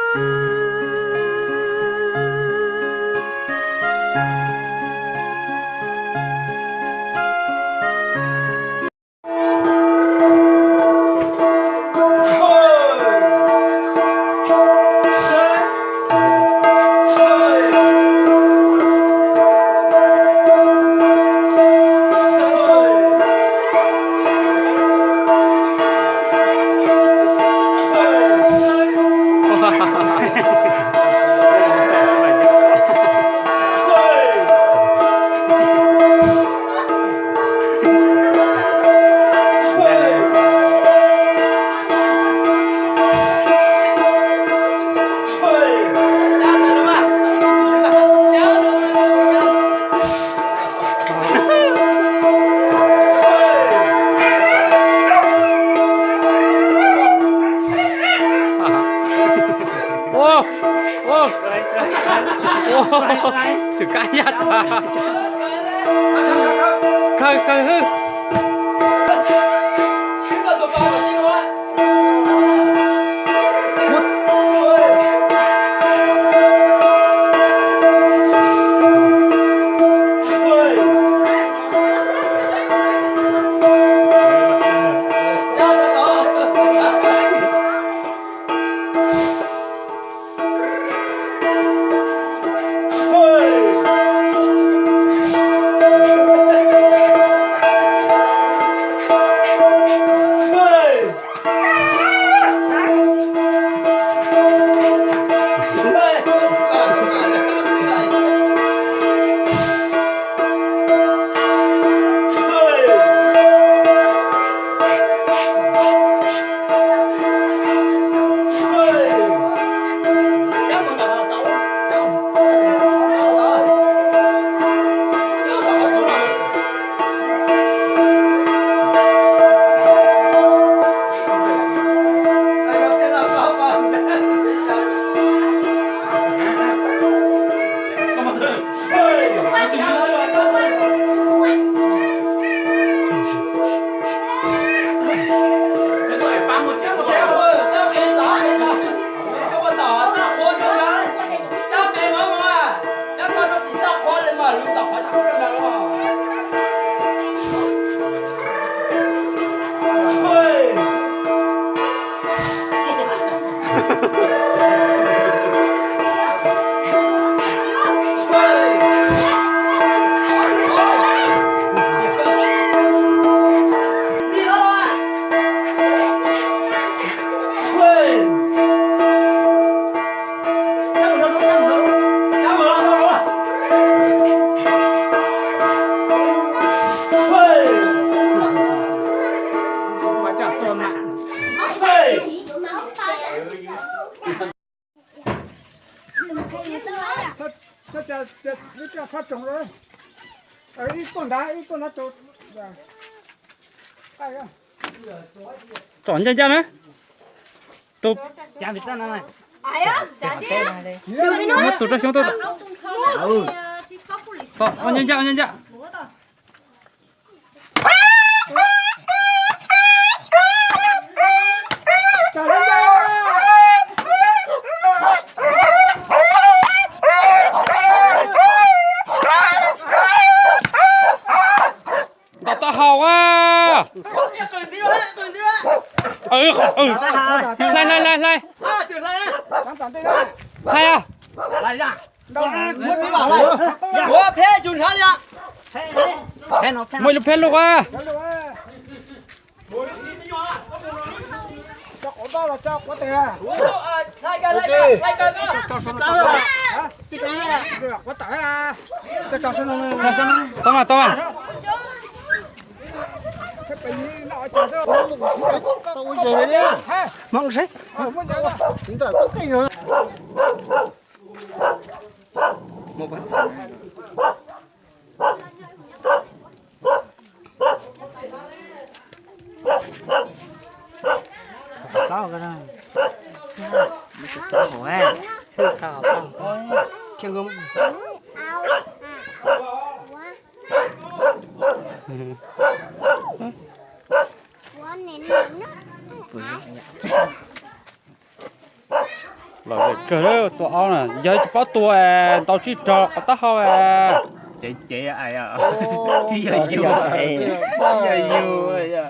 Ua, ua, ua, xwm kab yaj tas. Kawg kawg hwj. Tsom ncaj ncaj na. Tus, muab tus roj xyoob tuaj. Ua ncaj ncaj, ua ncaj ncaj. Ntaus taub hau a. Hlais, hlais, hlais, hlais. Hlais a. Muaj ib lub pheb lug a. Tau mas, tau mas. Kawg tua aub na yog tsis paub tua, ntaus tsib rau qhov taub hau. Cev cev, yog yus, yog yus.